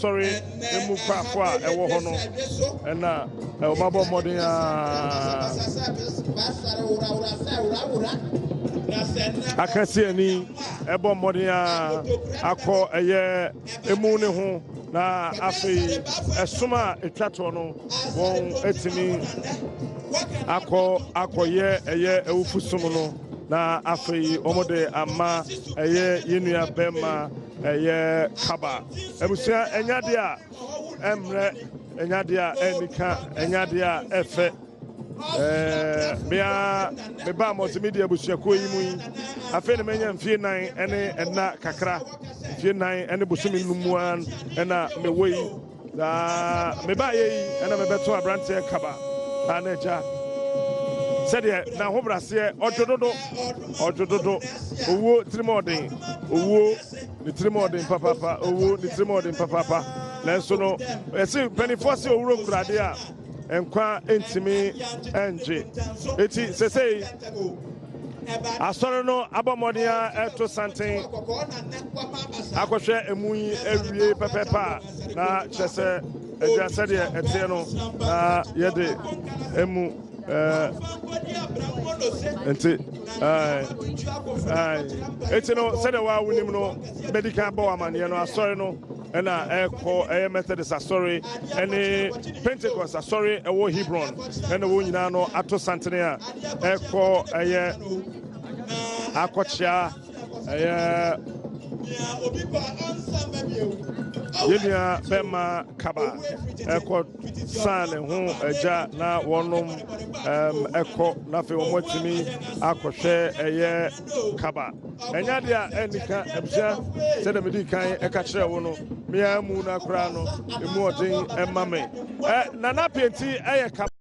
asɔre emu kwaafo a ɛwɔ hɔ no ɛna wɔn abɔ mmɔden a akɛseɛni ɛbɔ mmɔden a akɔ ɛyɛ emu ne ho na afei ɛsom a ɛtwa toɔ no wɔn atumi akɔ akɔyɛ ɛyɛ awufo som no na afei wɔn de ama ɛyɛ yɛn nua bɛrima ɛyɛ Kaba. Abusua, ɛnya deɛ a ɛmmerɛ, ɛnya deɛ a ɛnika, ɛnya deɛ a ɛfɛ. Mea mebaa multimedia abusuakuo yi mu yi, afei na manya mfie 4 ɛne ɛna kakra, mfie 4 ɛne bosome 5 mu ara ɛna mewɔ yi. Na mebaayɛ yi ɛna mebɛto aberanteɛ Kaba a na agya sɛdeɛ n'ahobraseɛ ɔdwo dodo, ɔdwo dodo, owuo tirim ɔden, owuo ne tirim ɔden papaapa, owuo ne tirim ɔden papaapa. Nanso no ɛsi mpanimfoɔ se owuro nkuradeɛ a nkwa ntumi ngye. Eti sesei asɔre no abɔ mmɔden a ɛto santen akɔhwɛ emu yi awie pɛpɛpɛ a na kyerɛ sɛ agya sɛdeɛ ɛteɛ no na yɛde emu nti eti no sɛdeɛ waa wonim no bɛdi kan bɔ amaneɛ no, asɔre no ɛna ɛkɔ ɛyɛ Methodist asɔre ɛne Pentecost asɔre ɛwɔ Hebron ɛna wɔn nyinaa no ato santene a ɛkɔ ɛyɛ akɔkyea ɛyɛ yɛn bɛma Kaba ɛkɔ san ne ho agya na wɔnom ɛkɔ na afei wɔn atumi akɔhwɛ ɛyɛ Kaba. Ɛnyɛ adeɛ a ɛnni ka, abusua, sɛdeɛ medi kan ɛka kyerɛ wo no, mmea mu no akora no emu ɔden ɛma me. Ɛ Nana Pienti ɛyɛ Kaba.